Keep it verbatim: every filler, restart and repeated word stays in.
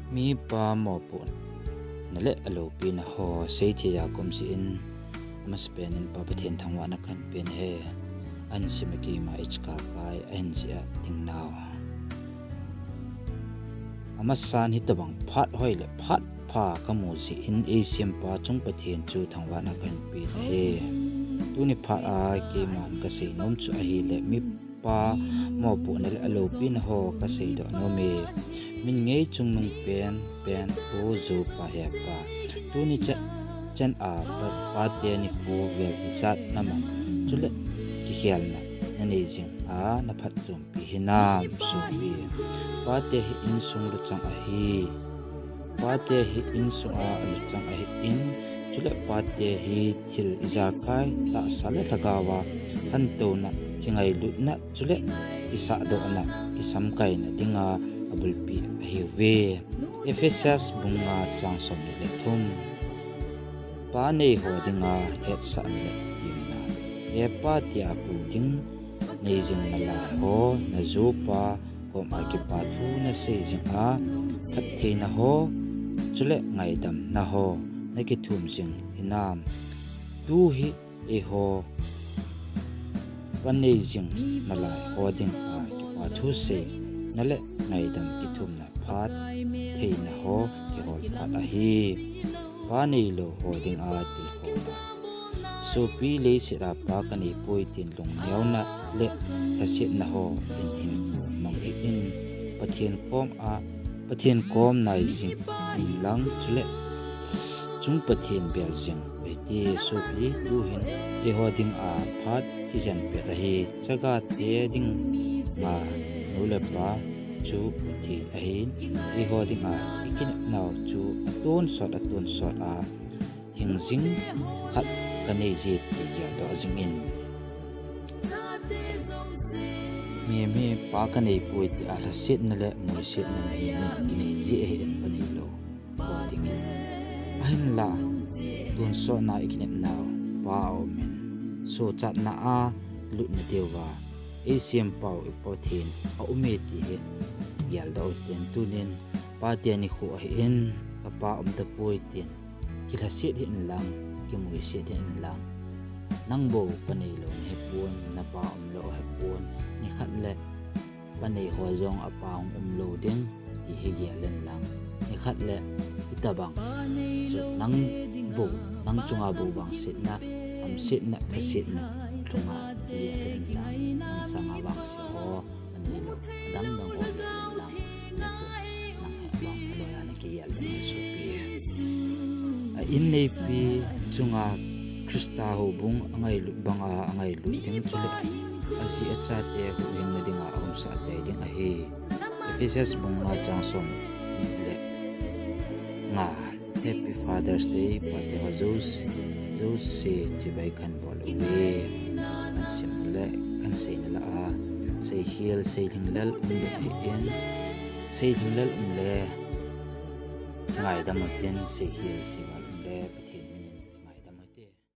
Mipa mopohna le aloupina ho seithei a kaum jeh in, amasapen in Pa Pathen thangvahna kahin pen ahi. Ahin sim a keima ichaka pai ahin jih a ding nau. Amasan hitobang phat hoi le phat pha kamu jeh in eisempa chung Pathen chu thangvahna kahin pen ahi. Tuni phat a keiman kasei nom chu ahile mipa mopohna le aloupina ho kaseidoh nom e. Min ngei chungnung pen pen, o jopa hepa. Tuni chan, chan a pa, pate nikho vel ijat naman, chule kikhelna nanei jing a naphatchompi hinam sopi. Pate hi insung luchang ahi. Pate hi insung a luchang ahin, chule pate hi thil ijakai tahsa le lhagao a khantouna, kingailutna, chule kisahdohna, kisamkaina dinga abulpi ahiuve. Ephesians bung nga chang somni le thum. Pa neiho dinga hetsahna le temna. Hepa tia kou ding nei jing nalai ho, najopa koma kipa thu nasei jing a, phattheina ho, chule ngaidamna ho nakithum jing hinam. Tu hi eiho pa nei jing nalai ho dinga kipa thu seina le ngaidam kithumna, phattheina ho kihol phat ahi. Pa neilou ho dinga tilkhouna. Sopi, leiset a pa kaneipoi tin lungneona le lhasetna ho in hinkho mang hih in. Pathen kom a, Pathen kom nai jing in lang, chule chung Pathen bel jing uhite. Sopi, tuhin eiho dinga phat kijen pet ahi. Chagate dinga nu le pa chu Pathen ahin, eiho dinga ikinepnau chu atonsot, atonsot a hing jing khat kanei je ti geldoh jing in. Mihem hi pa kaneipoi tia lhasetna le muisetna mihem in kinei ji ahin, pa neilou ho dingin. Ahinla, tonsotna ikinepnau pa aumin, sochatna a lutna diuva eisempau i Pathen aume ti hi geldoh uten, tunin pate nikho ahin, kapa umtapoi tin kilhaset hih in lang, kimuiset hih in lang. Nang bou pa neilou nahipon, napa umlou ahipon. Nikhat le pa neiho jong apa hung umlou ding ti hi gel in lang. Nikhat le hitobang chu nang bou, nang chunga bou vangsetna, hamsetna, lhasetna lhunga kigel in lang. Nang sanga vangse ho aneilou, adang dang ho gel in lang. Natu nang hi abang aloi a nakigel ding ahi sopi. A inneipi chunga Christa houbung angailut banga angailut ding, chule aji achate huhhingna dinga ahung sah tei ding ahi. Ephesians bung nga chang somni le nga. Happy Father's Day, pate ho jouse, jouse chibai kahin bol uve. Kahin simna le kahin seina lah a, seikhel seilhinglel um ding ahin, seilhinglel um le ngaidam utin, seikhel seival um le